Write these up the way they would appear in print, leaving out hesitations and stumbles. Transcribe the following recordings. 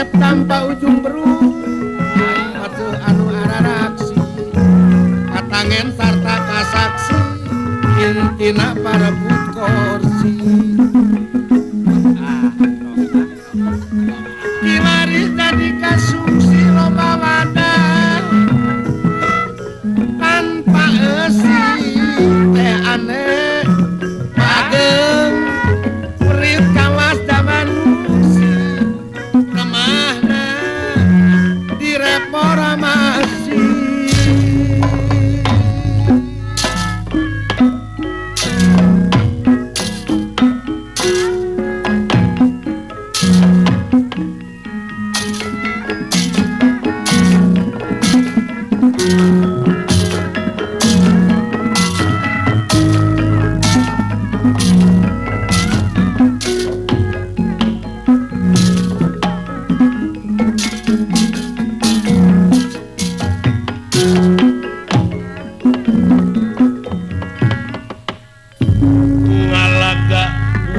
Asep tanpa ujung berung patuh anu araraksi katangen sarta kasaksi intina parebut kursi kiwari jadi kasumsi loba wadah tanpa eusi teh aneh pageng murid kawas zaman musi remahna direformasi.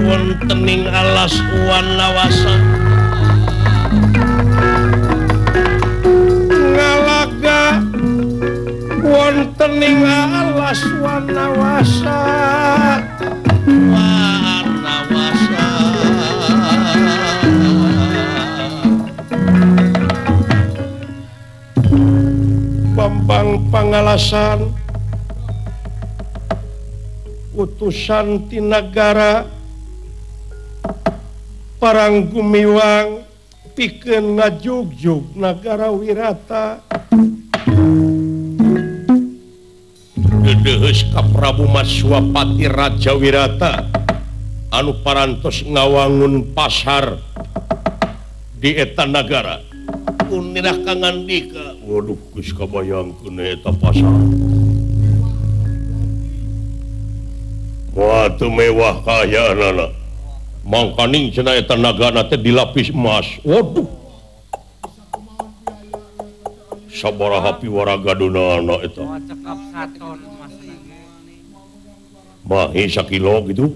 Wontening alas Wanawasa ngalaga wontening alas Wanawasa Wanawasa Bambang Pangalasan utusan ti nagara Parang Gumiwang pikeun ngajugjug nagara Wirata dedeheus ka Prabu Maswapati Raja Wirata anu parantos ngawangun pasar di eta nagara unirah ka ngandika waduh geus kabayangkeun eta pasar wah teu mewah kaayaanana mangkaning cenah eta nagana teh dilapis emas. Waduh. Sabaraha piwaraga donana eta. Mahi sakilo gitu.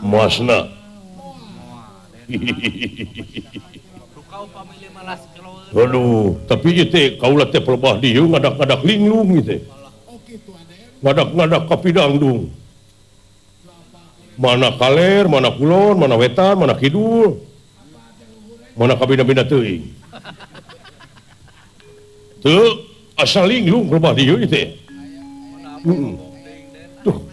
Emasna. Aduh, tapi ieu teh kaula teh pelebah dieu ngadak-ngadak linglung ieu teh. Ngadak-ngadak ka pidangdung. Mana kaler, mana kulon, mana wetan, mana kidul, mana kabina-bina teuing. Teu asal linglung pelebah dieu ieu teh. Tuh.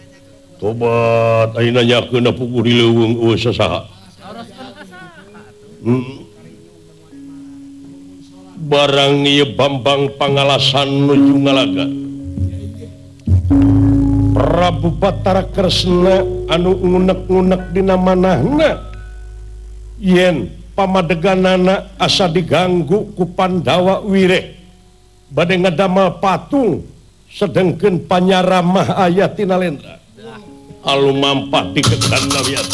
Tobat ayeuna nyakeun puguh di leuweung eueuh sasaha. Barang ieu Bambang Pangalasan nuju ngalaga. Prabu Batara Kresna anu ngunek-ngunek dina manahna yen pamadeganana asa diganggu ku Pandawa Wireh bade ngadamal patung sedengkeun panyaramah aya tina lendra alumampah di ketan Nawiat.